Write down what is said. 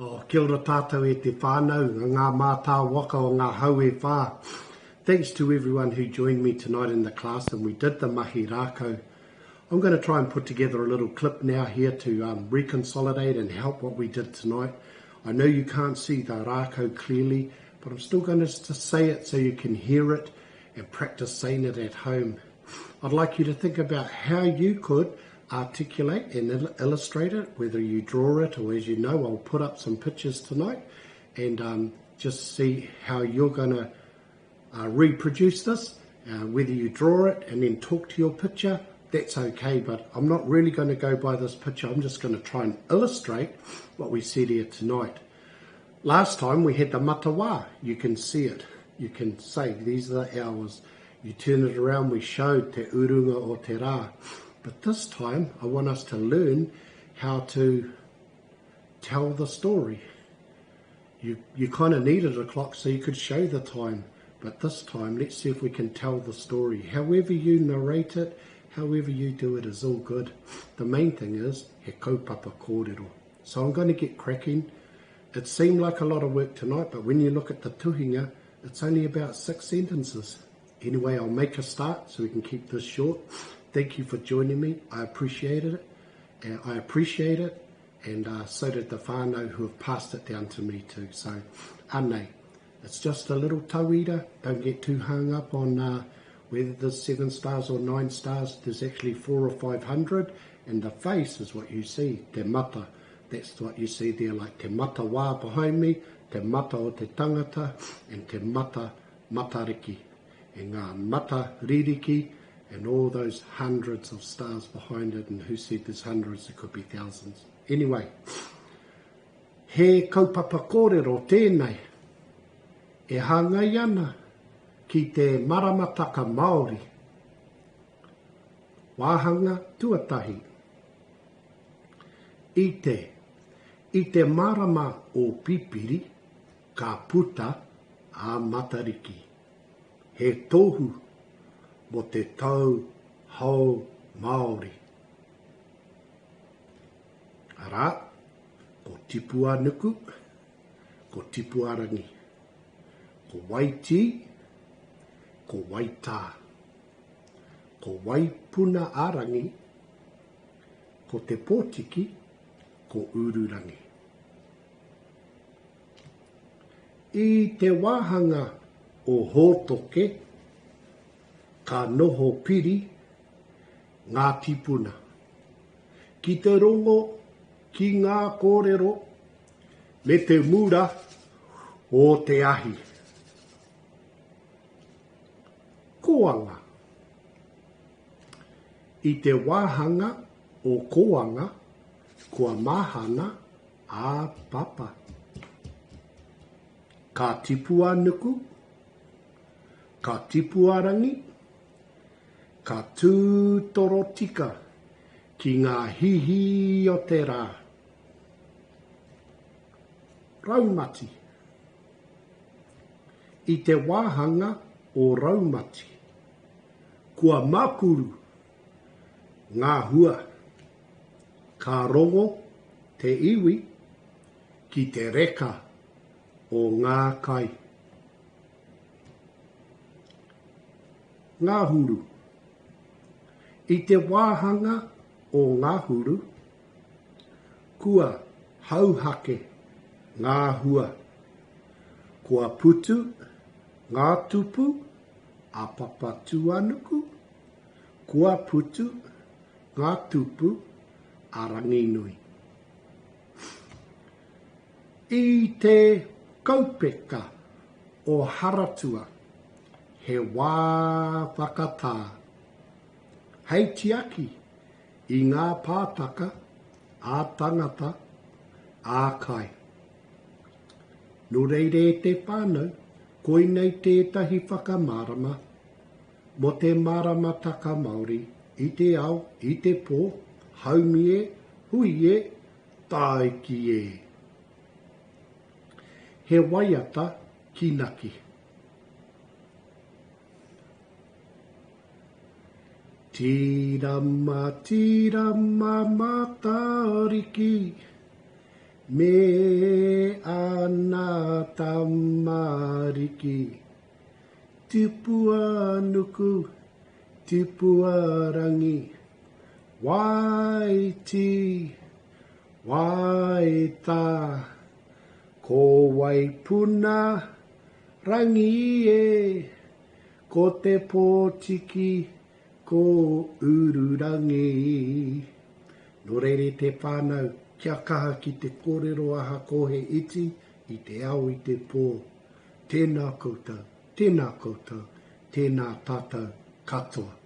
Oh, kia ora tātou e te whānau, ngā mātā waka o ngā hau e whā. Thanks to everyone who joined me tonight in the class and we did the mahi rākau. I'm going to try and put together a little clip now here to um, reconsolidate and help what we did tonight. I know you can't see the rākau clearly, but I'm still going to say it so you can hear it and practice saying it at home. I'd like you to think about how you could articulate and illustrate it, whether you draw it or as you know, I'll put up some pictures tonight and um, just see how you're going to uh, reproduce this. Uh, whether you draw it and then talk to your picture, that's okay, but I'm not really going to go by this picture. I'm just going to try and illustrate what we said here tonight. Last time we had the matawa. You can see it. You can say, these are the hours. You turn it around, we showed te urunga o te rā. But this time, I want us to learn how to tell the story. You, you kind of needed a clock so you could show the time. But this time, let's see if we can tell the story. However you narrate it, however you do it is all good. The main thing is, he kaupapa kōrero. So I'm going to get cracking. It seemed like a lot of work tonight, but when you look at the tuhinga, it's only about six sentences. Anyway, I'll make a start so we can keep this short. Thank you for joining me. I appreciate it. Uh, I appreciate it. And uh, so did the whānau who have passed it down to me too. So, anei. It's just a little tauira. Don't get too hung up on uh, whether there's seven stars or nine stars. There's actually four or 500. And the face is what you see, te mata. That's what you see there, like te mata wā behind me, te mata o te tangata, and te mata matariki. And ngā mata ririki, and all those hundreds of stars behind it, and who said there's hundreds, it could be thousands. Anyway, he kaupapa kōrero tēnei e hāngai ana ki te maramataka Māori. Wāhanga tuatahi. I te I te marama o Pipiri ka puta a Matariki. He tohu mo te tau hou Māori. Arā, ko Tipuanuku, ko Tipuarangi, ko Waitī, ko Waitā, ko Waipuna-a-rangi, ko Te Pōtiki, ko Ururangi. I te wāhanga o Hōtoke, ka noho piri ngā tīpuna. Ki te rongo ki ngā kōrero me te mura o te ahi. Kōanga. I te wāhanga o Kōanga, kua mahana a Papa. Ka tipu a Nuku, ka tipu a Rangi, ka tū torotika ki ngā hihi o te rā. Raumati. I te wāhanga o Raumati, kua makuru ngā hua. Ka rongo te iwi ki te reka o ngā kai. Ngahuru. I te wāhanga o Ngahuru, kua hauhake ngā hua. Kua putu ngā tupu a Papatūānuku, kua putu ngā tupu a Ranginui. I te kaupeka o Haratua, he wā whakatā, hei tiaki i ngā pātaka ā-tangata, ā-kai. Nō reira e te whānau, koinei tētahi whakamārama mō te maramataka Māori i te ao, i te pō, haumi e, hui e, tāiki e. He waiata kinaki. Tīrama, tīrama, Matariki, me. Tipua nuku, tipua rangi, Waiti, Waita, Ko Waipuna rangi e, Ko te pōtiki ko Ururangi. Nō reira e te whānau, kia kaha ki te kōrero ahakoa he iti i te ao i te pō. Tēnā koutou, tēnā koutou, tēnā tātou katoa.